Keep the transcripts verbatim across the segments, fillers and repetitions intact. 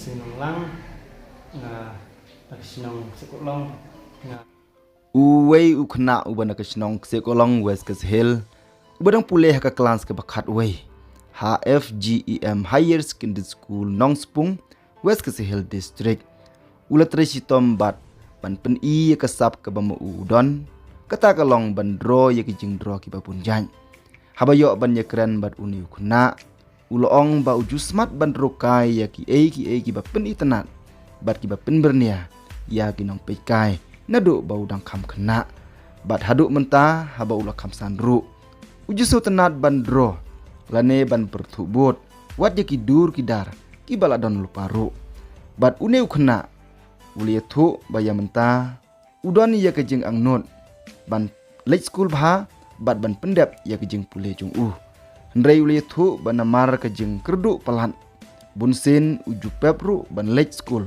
Sinong lang nga na ka shnong Sekolong nga. Uwei u khynnah uba na ka shnong Sekolong, West Khasi Hills, uba dang pule ha ka klas kaba khatwei ha F G E M Higher Secondary School, Nongspung, West Khasi Hills District, u la trei shitom bad ban pyni ïa ka sap kaba ma u don, kata ka long ban draw ïa ki jingdraw kiba bun jait. Haba ïoh ban ïakren bad une u khynnah, u la ong ba u ju smat ban ruh kai ïa kiei kiei kiba pynitynnad bad kiba pynbyrngia ïa ki nongpeitkai naduh ba u dang kham khynnah. Bad haduh mynta haba u la kham san ruh, u ju sngewtynnad ban draw lane ban pyrthuh bud wat ïa ki dur ki dar kiba la don lypa ruh. Bad une u khynnah u la ïathuh ba ïa mynta u don ïa ka jingangnud ban leit skul bha bad ban pyndep ïa ka jingpule jong u. Hynrei u la ïathuh ba namar ka jingkyrduh palat, bunsien u ju pep ruh ban leit skul,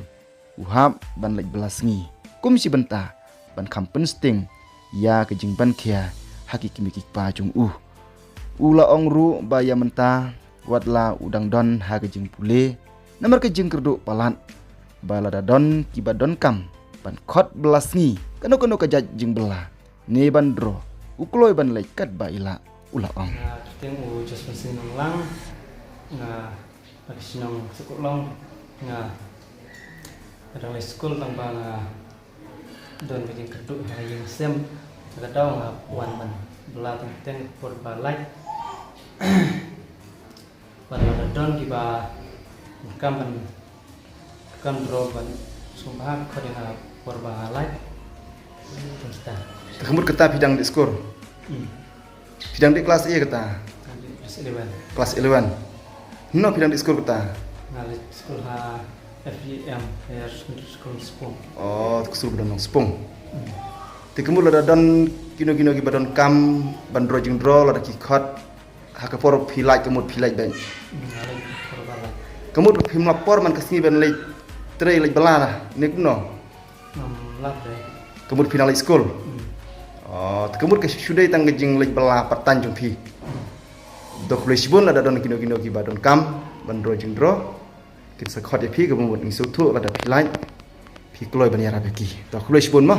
u hap ban leit bylla sngi kum shi bynta ban kham pynsting ïa ka jingbankhia ha ki kmie ki kpa jong u. U la ong ruh ba ïa mynta wat la u dang don ha ka jingpule, namar ka jingkyrduh palat ba lada don kiba donkam ban khot bylla sngi, kano kano ka jait jingbylla ne ban draw, u kloi ban leit katba i lah, u la ong. Nga kyrteng u Jasper Singh Nonglang, nga na ka shnong Sekolong, nga dang leit skul tang ba nga don ka jingkyrduh ha ïing sem. Ka daw nga wan ban bylla teng teng por ba lait. Ban la don kiba kam ban kam draw ban sum ba khot ïa nga por ba lait. Teng kita. Ka mut kata phi dang dih skul. Hmm. Phi dang dih klas ïa kata. Klas eleven. Klas eleven. No phi dang dih skul kata. Nga leit skul ha F G M, Higher Secondary School Nongspung. Oh, skul ba don Nongspung. Hmm. Te ka mut lada don kino kino kiba donkam ban draw jingdraw lada ki khot ha ka por phi lait ka mut phi lait bad. Hmm, nga leit por ba lait. Ka mut phim lah por man ka sngi ban leit trei leit bylla ne kumno? Ngam lah re. Ka mut phi nang leit skul. Hmm. Oh, te ka mut ka shu dei tang ka jingleit bylla pat tang jong phi. Hmm. To khublei shibun lada don kino kino kiba donkam ban draw jingdraw. Kin sa khot ïa phi ka mut ngi sngewthuh lada phi lait phi kloi ban ïarap ïa ki. To khublei shibun mo.